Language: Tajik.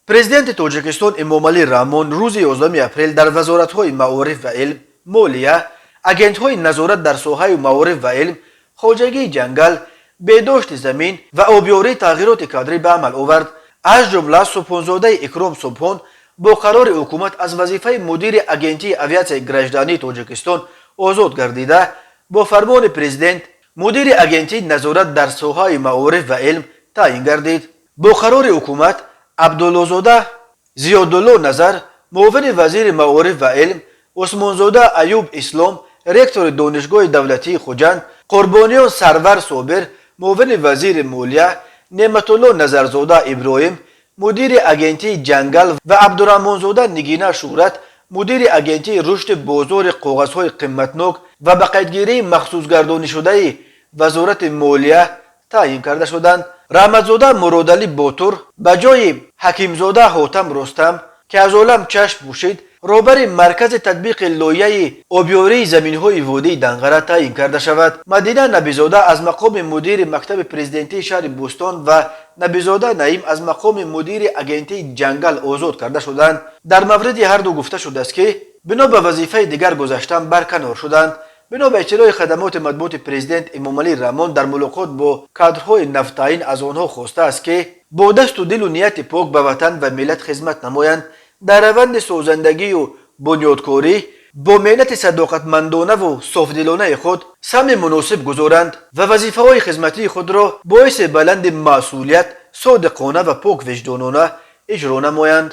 Президенти Тоҷикистон Эмомалӣ Раҳмон рӯзи 11 апрел дар вазоратҳои маориф ва илм, молия, агентҳои назорат дар соҳаи маориф ва илм, хоҷагии ҷангал, беҳдошти замин ва обёрӣ тағйироти кадрӣ ба амал овард. Аз ҷумла Субҳонзодаи Икром Субҳон бо қарори ҳукумат аз вазифаи мудири Агентии авиатсияи граждании Тоҷикистон озод гардида, бо фармони президент мудири Агентии назорат дар соҳаи маориф ва илм таъин гардид. Бо қарори ҳукумат Абдуллозода Зиёдулло Назар муовини вазири маориф ва илм, Усмонзода Аюб Ислом ректори Донишгоҳи давлатии Хуҷанд, Қурбониён Сарвар Собир муовини вазири молия, Неъматулло Назарзода Иброҳим мудири Агентии ҷангал ва Абдураҳмонзода Нигина Шӯҳрат мудири Агентии рушди бозори коғазҳои қиматнок ва ба қайдгирии махсусгардонишудаи Вазорати молия таъин карда шуданд. Раҳматзода Муродалӣ Ботур ба ҷои Ҳакимзода Ҳотам Рустам, ки аз олам чашм пӯшид, роҳбари Маркази татбиқи лоиҳаи обёрии заминҳои водии Данғара таъин карда шавад. Мадина Набизода аз мақоми мудири Мактаби президентии шаҳри Бӯстон ва Набизода Наим аз мақоми мудири Агентии ҷангал озод карда шуданд. Дар мавриди ҳарду гуфта шудааст, ки бино ба вазифаи дигар гузаштан барканор шуданд. Бино ба иттилои хадамоти матбуоти президент, Эмомалӣ Раҳмон дар мулоқот бо кадрҳои навтаъин аз онҳо хостааст, ки бо дасту дилу нияти пок ба ватан ва миллат хизмат намоянд, дар раванди созандагию бунёдкорӣ бо меҳнати садоқатмандонаву софдилонаи худ саҳми муносиб гузоранд ва вазифаҳои хизматии худро бо ҳисси баланди масъулият, содиқона ва поквиҷдонона иҷро намоянд.